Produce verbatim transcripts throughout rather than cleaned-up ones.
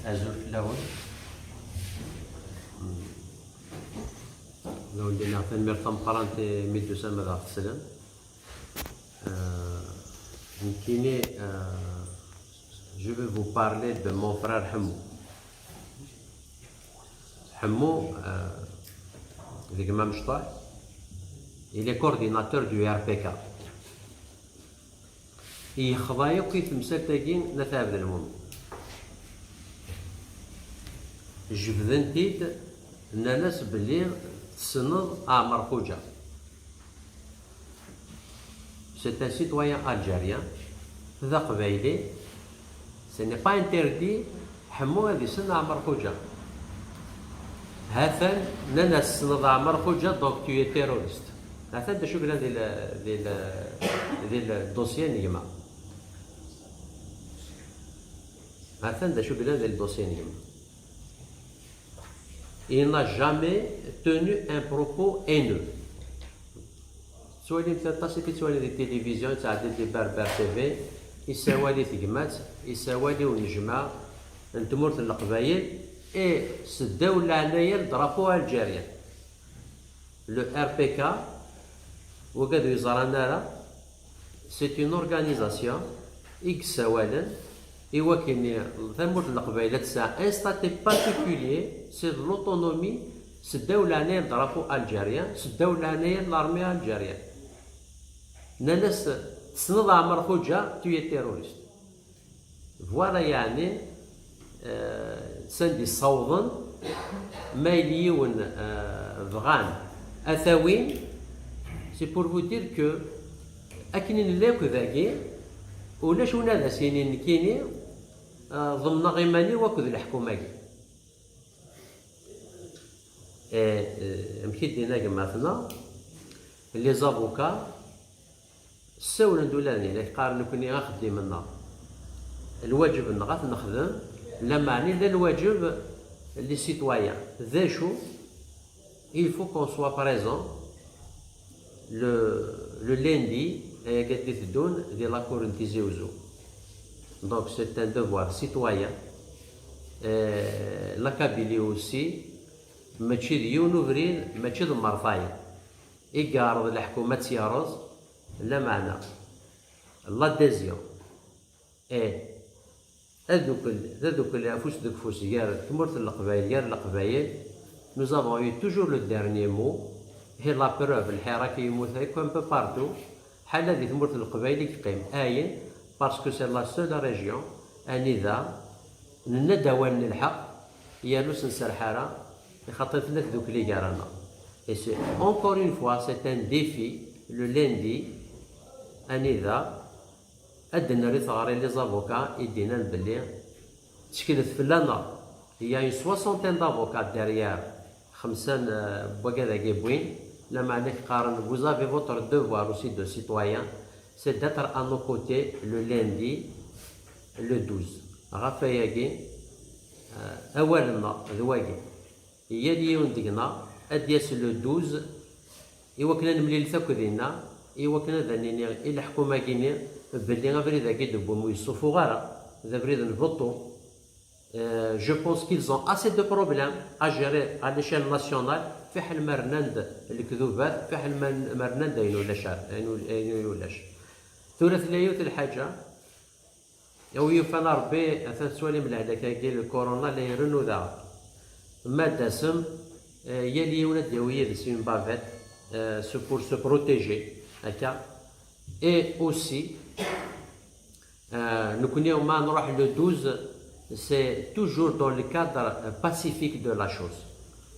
Azul fell-awen. Lawen dinna tanemmirt tameqqrant imi d-tusam ad aɣ-teslem. Euh, nekkini, euh, je vais vous parler de mon frère Ḥemmu. Ḥemmu, euh, d gma amecṭuḥ, il est coordinateur du R P K. Yexḍa yakk i temsalt-agi n At Ɛebdelmumen. Jebden-t-id, nnan-as belli tessneḍ Ɛmer Xuǧa. C'est un citoyen algérien, d aqbayli. Ce n'est pas interdit Ḥemmu ad issen Ɛmer Xuǧa. Ha-t-an, nnan-as tessneḍ Ɛmer Xuǧa, donc tu es terroriste. Ha-t-an d acu yellan di le, di le, di le dossier n gma. Ha-t-an d acu yellan di le dossier n gma. Il n'a jamais tenu un propos haineux. Tettwalimt aṭas i t-ttwalin di tilivizyu, yettɛeddi di Berber T V, yessawal i tegmat, yessawal i unejmaɛ n tmurt n Leqbayel, et seddaw leɛnaya n drapeau algérien. Le R P K, wagad ur yeẓran ara, c'est une organisation i yessawalen i wakken tamurt n Leqbayel ad tesɛu un statut particulier, c'est de l'autonomie, seddaw leɛnaya n drapeau algérien, seddaw leɛnaya n l'armée algérienne. Nnan-as, tessneḍ Ɛmer Xuǧa, tu es terroriste. Voilà, yeɛni, euh, s anda i ssawḍen, ma yella yiwen, euh, bɣan ad t-awin, c'est pour vous dire que akken i nella akk dagi, ulac win ad as-yinin nekkini, euh, ḍemneɣ iman-iw akked leḥkum-agi. Eh, eh, amek i d-yenna gma-tneɣ, les avocats ssawlen-d ula d nekk, qqaren nekkni axeddim-nneɣ, lwaǧeb-nneɣ ad t-nexdem, lameɛna yella lwaǧeb n les citoyens. D acu? Il faut qu'on soit présent le, le lundi, ayagi ad d-iteddun di la cour n Tizi Uzzu. Donc c'est un devoir citoyen. Euh, la Kabylie aussi, mačči d yiwen ubrid, mačči d Mertayen i yeɛreḍ leḥkum ad tt-yerreẓ, lameɛna l'adhésion et adukel, d adukel afus deg ufus gar tmurt n Leqbayel, gar Leqbayel. Nous avons eu toujours le dernier mot. Et la preuve, lḥirak i yemmut akk un peu partout, ḥala di tmurt n Leqbayel i yeqqim. Ayen, parce que c'est la seule région anida nenna-d awal n lḥeqq, yernu ur s-nserreḥ ara, axaṭer tella tdukli gar-aneɣ. Et c'est, encore une fois, c'est un défi, le lundi, anida ad d-nerr i teɣri les avocats i d-yennan belli tteklet fell-aneɣ. Il y a une soixantaine d'avocats derrière, xemsa n, euh, wagad-agi wwin, lameɛna qqaren, vous avez votre devoir aussi de citoyen, c'est d'être à nos côtés le lundi, le douze. Ɣef wayagi, euh, awal-nneɣ d wagi. Yal yiwen deg-neɣ ad d-yas le douze, i wakken ad nemlilet akk dinna, i wakken ad nini i leḥkuma-agi-nni belli abrid-agi d-wwin ur yessufuɣ ara, d abrid n beṭṭu. Euh, je pense qu'ils ont assez de problèmes à gérer à l'échelle nationale, fiḥel ma rnan-d lekdubat, fiḥel ma, ma rnan-d ayen ulac ara, ayen ul-, ayen ulac. Tura tella yiwet lḥaǧa, a wi yufan a Rebbi, atan tettwalim lehlak-agi, le corona la irennu daɣ. Ma d-tasem, euh, yal yiwen ad d-yawi yid-s une bavette, euh, se, pour se protéger, akka. Et aussi, euh, nekkni ma nruḥ le douze, c'est toujours dans le cadre, euh, pacifique de la chose.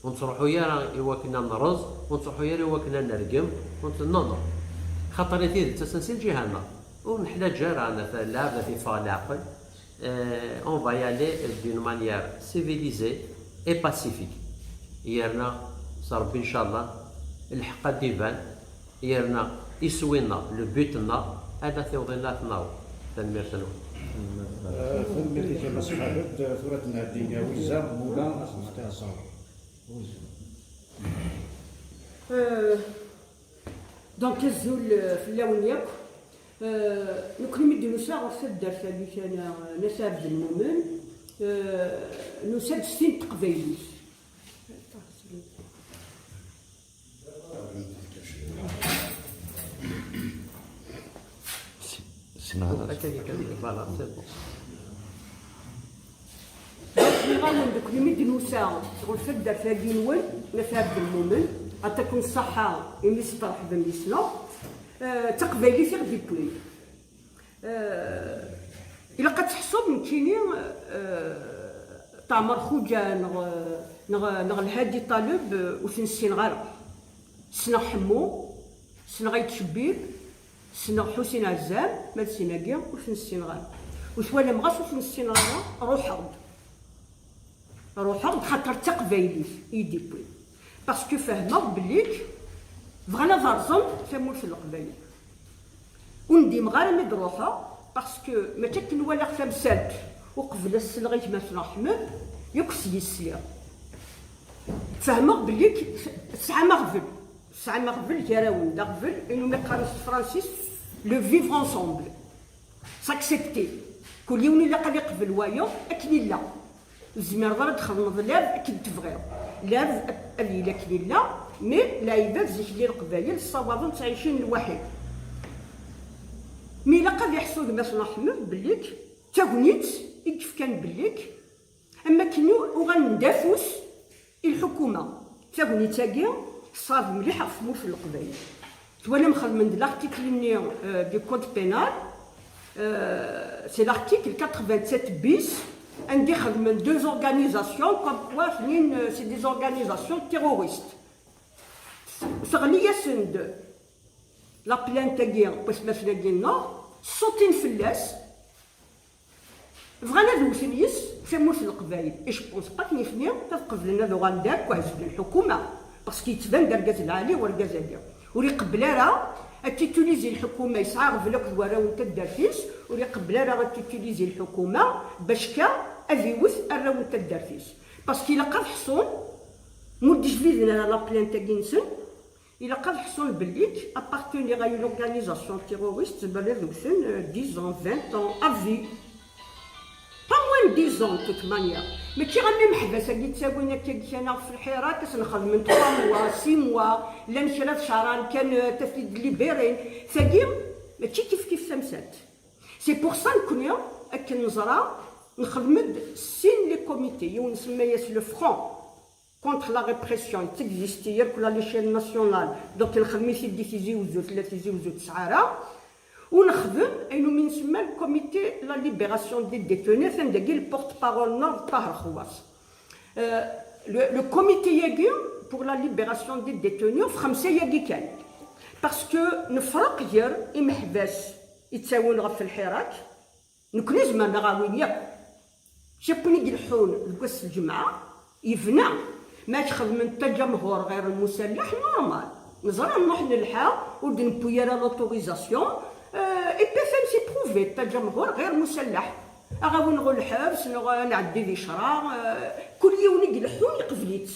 Ur nettruḥu ara i wakken ad nreẓ, ur nettruḥu ara i wakken ad nergem, ur nett-, non, non. Xaṭer i tidet, asen si lǧiha-nneɣ, ur neḥlaǧ ara, nat-, lɛebd ad t-yeffeɣ leɛqel. Euh, on va y aller d'une manière civilisée et pacifique. Yerna s Rebbi, ncallah, lḥeqq ad d-iban, yerna iswi-nneɣ, le but-nneɣ, ad t-iwḍin ad t-naweḍ. Tanemmirt-nwen. Euh, tanemmirt-ik a Mass Xaled. Tura ad nɛeddi i Wiza Mula Mextar Saw. Euh, donc, azul, euh, fell-awen yakk. Euh, nekkni mi d-nusa ɣer taddart-agi kan, euh, n At Ɛebdelmumen, Euh, nusa-d s tin n teqbaylit. Voilà, c'est bon. Nniɣ-awen, deg imi d-nusa sɣur taddart-agi-nwen n At Ɛebdelmumen, ɛṭakum ṣṣeḥḥa imi s-treḥbem yis-neɣ, eh, d taqbaylit i ɣ-d-iwwin. Eh, ilaq ad teḥṣum nekkini, eh, Taɛmer Xuǧa neɣ, neɣ, neɣ Lhadi Ṭaleb, eh, ur ten-ssineɣ ara. Ssneɣ Ḥemmu, ssneɣ Ayt Cebbib, ssneɣ Ḥusin Ɛezzam, ma d sin-agi ur ten-ssineɣ ara. Ur twalamt ɣas ur ten-ssineɣ ara, ruḥeɣ-d. Ruḥeɣ-d xaṭer d taqbaylit i yi-d-iwwin. Parce que fehmeɣ belli bɣan ad rẓen tamurt n Leqbayel. Ur ndimeɣ ara mi d-ruḥeɣ, parce que mačči akken walaɣ tamsalt uqbel ad sleɣ i gma-tneɣ Ḥmed, yakk s-yesliɣ. Fehmeɣ belli tesɛam aɣbel. Tesɛam aɣbel gar-awen, d aɣbel, inu mi qqaren s tefransist, le vivre ensemble. S'accepter. Kul yiwen ilaq ad iqbel wayeḍ akken illa. Ur tezmireḍ ara ad txedmeḍ lab akken tebɣiḍ. Lab ad yili akken illa, mais lɛibad zik-nni Leqbayel ssawaḍen ttɛicin lwaḥid. Mi ilaq ad iḥṣu gma-tneɣ Ḥmed bellik d tagnit i yefkan bellik am wakken uɣalen d afus i lḥukuma. Tagnit-agi tṣab mliḥ ɣef tmurt n Leqbayel. Twalam xedmen-d l'article-nni, euh, du code pénal, euh, c'est l'article quatre-vingt-sept bis, anda i xedmen deux organisations, comme quoi tnin, euh, c'est des organisations terroristes. Teɣli-yasen-d la plainte-agi n watmaten-agi-nneɣ, ṣṣutin fell-as, bɣan ad wten yis tamurt n Leqbayel. Et je pense pas que nitni ad qeblen ad uɣalen d akk ɛezben lḥukuma, parce que yettban-d argaz lɛali urgaz-agi. Ur iqebbel ara ad titilizi lḥukuma, yesɛa aɣbel akked warraw n taddart-is, ur iqebbel ara ad titilizi lḥukuma bac ka ad iwet arraw n taddart-is. Parce que ilaq ad ḥṣun, ma ur d-ijbiden ara la plainte-agi-nsen, ilaq ad ḥṣun bellik appartenir à une organisation terroriste, zemren ad wten, euh, dix ans, vingt ans, à vie. Pas moins de dix ans, de toute manière. Mačči am imeḥbas-agi ttawin akka kan ɣef lḥirak, ad sen-xedmen trois mois, six mois, llan kra d cehran kan, euh, taf-t-id libérin. Tagi, mačči kif kif tamsalt. C'est pour ça, nekkni, akken neẓra, nxedm-d sin les comités, yiwen nsemma-yas le Front contre la répression, yettexziste yakk à l'échelle nationale, donc nxedm-it-id di Tizi Uzzu, tella Tizi Uzzu tesɛa ara, u nexdem ayen umi nsemma le comité la libération des détenus, atan dagi le porte-parole-nneɣ d Ṭaher Xewwas. Euh, le, le comité-agi pour la libération des détenus, f xemsa-yagi kan. Parce que nefreq gar imeḥbas i ttawin ɣef lḥirak, nekkni zemren ad aɣ-awin yakk. Mačči akken i ileḥḥun deg wass n lǧemɛa, yebna. Ma ad xedmen tajamhur ɣir lmusallaḥ, normal. Neẓra nruḥ nelḥa, ur d-newwi ara l'autorisation. Euh, et puis c'est prouvé, tajamhur ɣir musallaḥ. Ad aɣ-awin ɣer lḥebs, neɣ ad nɛeddi di ccṛeɛ, euh, kul yiwen i ileḥḥun iqbel-itt.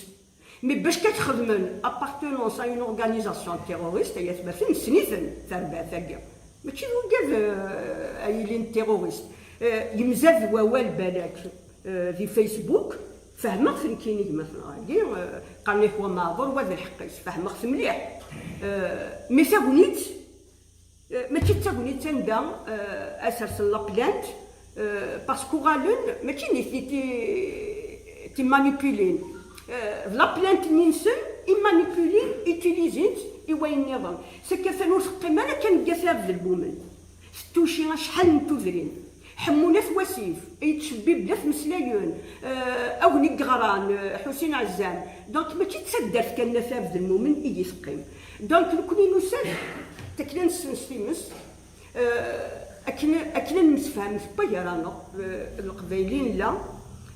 Mais bac ad xedmen appartenance à une organisation terroriste, ay atmaten, nessen-iten, tarbaɛt-agi. Mačči d wigad, euh, ay ilin terroriste. Euh, yemzad wawal balak, euh, di Facebook, fehmeɣ-t nekkini gma-tneɣ-agi, euh, qqaren-ak wa meɛdur, wa d lḥeqq-is, fehmeɣ-t mliḥ. Euh, mais tagnit, Euh, mačči d tagnit anda, euh, ad sersen la plainte, euh, parce que uɣalen, mačči nitni ti-, timmanipulin. Euh, d la plainte-nni-nsen, i manipulin, utilisent i wayen nniḍen. C'est que atan ur teqqim ara kan deg At Ɛebdelmumen. Tettuci acḥal n tudrin. Ḥemmu n At Wasif, Ayt Cebbib d At Meslayen, euh, a wen-iɣran, euh, Ḥusin Ɛezzam. Donc, mačči d taddart kan n At Ɛebdelmumen i yi-teqqim. Donc, nekkni nusa-d, akken ad nessens times, euh, akken, akken ad nemsefham s waggar-aneɣ, euh, Leqbayel i nella,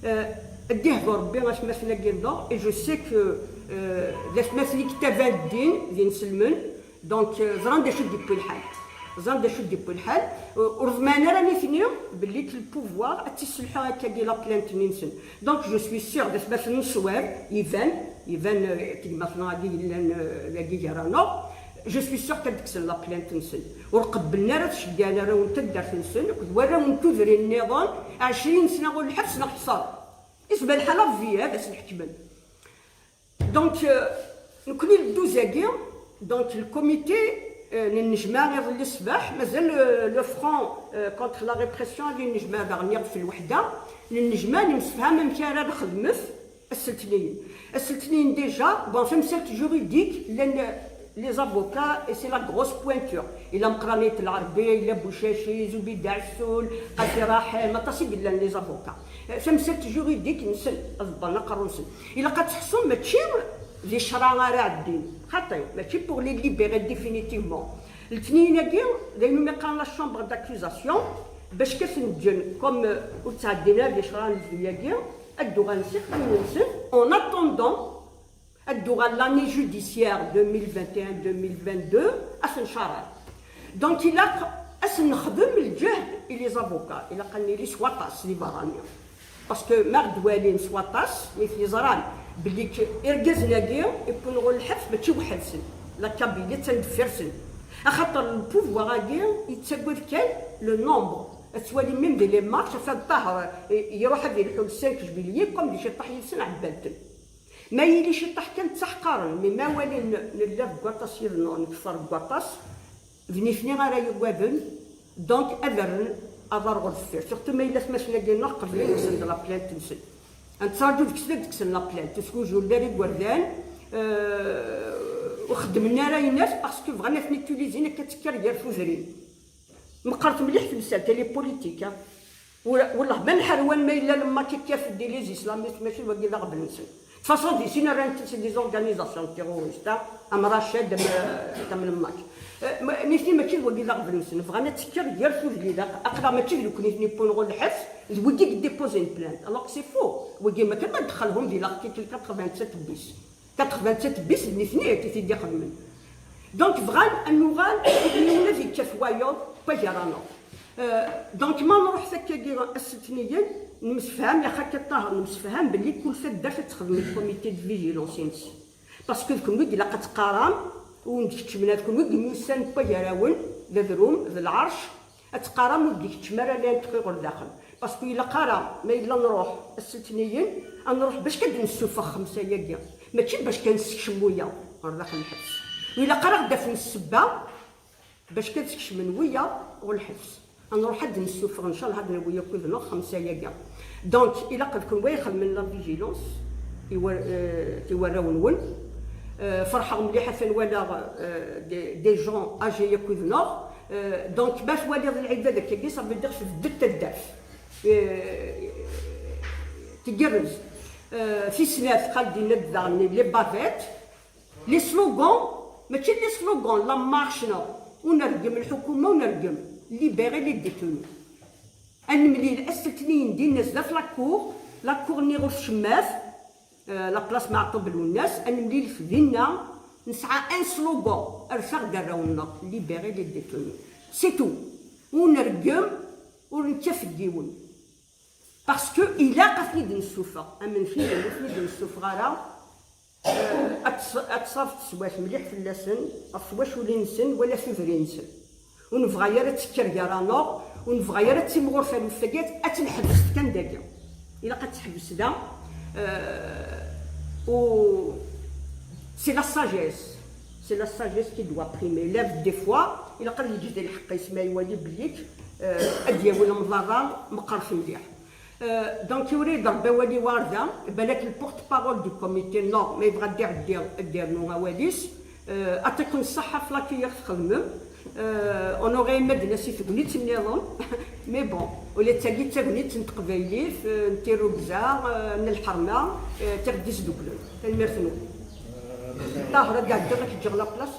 euh, ad d-ihdu Rebbi atmaten-agi-nneɣ, et je sais que, euh, d atmaten i yettaban ddin d inselmen, Donc, euh, ẓran d acu d-yewwi lḥal. Ẓran d acu d-yewwi lḥal. Euh, ur ḍmaɛen ara nitni belli le pouvoir ad tt-isselḥu akkagi la plainte-nni-nsen. Donc, je suis sûr d atmaten n ṣṣwab, iban, iban, euh, tigmaten-agi yellan, euh, dagi gar-aneɣ. Je suis sûr kan ad kksen la plainte-nsen. Ur qebblen ara ad ceggɛen arraw n taddart-nsen akked warraw n tudrin nniḍen ɛecrin sna ɣur lḥebs neɣ ḥṣar. Isba lḥal Ṛebbi ad as-nḥekmen. Donc, euh, nekni le douze-agi, donc, le comité, euh, n nnejmaɛ iḍelli ṣṣbeḥ, mazal, euh, le front, euh, contre la répression, ad yennejmaɛ daɣen iɣef lweḥda, n nnejmaɛ nemsefham amek ara nexdmet ass letniyen. Ass letniyen déjà, bon, tamsalt juridique, llan les avocats, et c'est la grosse pointure. Ila Meqranit Lɛerbi, ila Bucaci, Zubida Ɛessul, Qasi Raḥem, aṭas i yellan les avocats. Tamsalt juridique-nsen, ad ḍḍlen aqerru-nsen. Ilaq ad teḥṣum mačči d ccṛeɛ ara ɛeddin. Xaṭi, mačči pour les libérer définitivement. Letniyen-agi, d ayen umi qqaren la chambre d'accusation, bac kan ad ten-ǧǧen, comme, euh, ur ttɛeddin ara di ccṛeɛ n ledhi-agi, ad d-uɣalen s ixxamen-nsen, en attendant, ad d-uɣal l'année judiciaire deux mille vingt et un deux mille vingt-deux, ad ten-ncaṛer. Donc, ilaq ad sen-nexdem lǧehd i les avocats, ilaq ad nili s waṭas di berra-nni. Parce que ma ɣ-d-walin s waṭas, nitni ẓran belli k-, irgazen-agi iwwin ɣur lḥebs mačči weḥd-sen, la Kabylie attan deffir-sen. Axaṭer le pouvoir-agi yettagad kan le nombre. Ad twali même di les marches, Afad Ṭaher, eh, iruḥ ad ilḥu le cinq juillet, comme di ciṭṭaḥ yid-sen ɛebban-ten. Ma yili ciṭṭaḥ kan ttaḥqaren, mais ma walin n-, nella deg waṭas yid-neɣ, nkeffer deg waṭas, d nitni ara yagaden, donc ad rren aḍar ɣer deffir. Surtout ma yella atmaten-agi-nneɣ qeblen-asen-d la plainte-nsen. Ad nettraǧu deg-sen ad d-kksen la plainte, ur sgujjulen ara igerdan, euh, ur xeddmen ara ayen-as, parce que bɣan ad ten-utilisin akka ad tekker gar tudrin. Meqqret mliḥ temsalt, elle est politique, hein. Wala-, wallah, ma nḥerwan ma yella lemmak ikker feddi les islamistes, mačči d wagi d aɣbel-nsen. De toute façon, di sin rran-ten, c'est des organisations terroristes, hein, am Racad, am, am lemmak. Euh, ma-, nitni mačči d wagi d aɣbel-nsen, bɣan ad tekker gar tudlila, aql-aɣ mačči d nekni i ten-iwwin ɣur lḥebs, d wigi i yeddipuzen plainte. Alors que c'est faux, wigi ma kan ma ddxelhum di l'article quatre-vingt-sept bis. Quatre-vingt-sept bis d nitni i t-id-ixedmen. Donc bɣan ad nuɣal i yiwen ad yekkat wayeḍ waggar-aneɣ. Euh, donc ma nruḥ takkagi ass letniyen, nemsefham, yaxi akka Ṭaher, nemsefham belli kul taddart ad texdem le comité de vigilance-ines. Parce que d kenwi i ilaq ad teqqaram, ur d-keččmen, d kenwi i yemyussan n wagar-awen, d adrum, d lɛerc, ad teqqaram ur d-ikeččem ara la yentqi ɣer daxel. Parce que ilaq ara, ma yella nruḥ ass letniyen, ad nruḥ bac kan ad d-nessufeɣ xemsa-yagi. Mačči bac kan ad nessekcem wiyaḍ ɣer daxel lḥebs. Ur ilaq ara ad d-afen ssebba bac kan ad sekcmen wiyaḍ ɣer lḥebs. Ad nruḥ ad d-nessufeɣ, ncallah, ad nawi akk yid-neɣ xemsa-yagi. Donc, ilaq d kenwi ixedmen la vigilance i wa-, euh, i warraw-nwen. Euh, ferḥeɣ mliḥ atan walaɣ, euh, des, des gens âgés akk yid-neɣ. Euh, donc, ma twaliḍ lɛibad akkagi, ça veut dire tebded taddart. Euh, tgerrez. Euh, tis snat, xaldi yenna-d daɣen les bavettes. Les slogans, mačči les slogans, la marche, non. Ur nergem lḥukuma, ur nergem. Libérer les détenus. Ad nemlil ass letniyen dinna zdat la cour, la cour-nni ɣur tcemmat, euh, la place Meɛtub Lwennas, ad nemlil dinna, nesɛa un slogan, rret-aɣ-d arraw-nneɣ, libérer les détenus. C'est tout. Ur nergem, ur nekkat deg yiwen. Parce que ilaq ad ten-id-nessufeɣ. Amek i, ur ten-id-nessufeɣ ara, euh, ad ts-, ad tṣab teswiɛt mliḥ fell-asen, ɣef twaculin-nsen wala tudrin-nsen. Ur nebɣa ara ad tekker gar-aneɣ, ur nebɣa ara ad timɣur taluft-agi, ad, ad tt-neḥbes kan dagi. Ilaq ad teḥbes da, euh, u c'est la sagesse. C'est la sagesse qui doit primer. L'élève, des fois, ilaq ad yeǧǧ di lḥeqq-is ma iwali belli, euh, ad d-yawi lemḍerra meqqret mliḥ. Euh, donc, yura-yi-d Rebbi awal-iw ar da, balak le porte-parole du comité, non, ma yebɣa ad d-iɛeddi, ad d-irnu awal-is. Euh, aṭikum ṣṣeḥḥa ɣef l'accueil i ɣ-txedmem. Euh, on aurait aimé ad d-nasi tegnit nniḍen, mais bon, ula d tagi d tagnit n teqbaylit, euh, n tirrugza, euh, n lḥerma, euh, tiɣ-d isduklen. Tanemmirt-nwen. Ṭaher, ad d-ɛeddiɣ, ad k-ǧǧeɣ la place.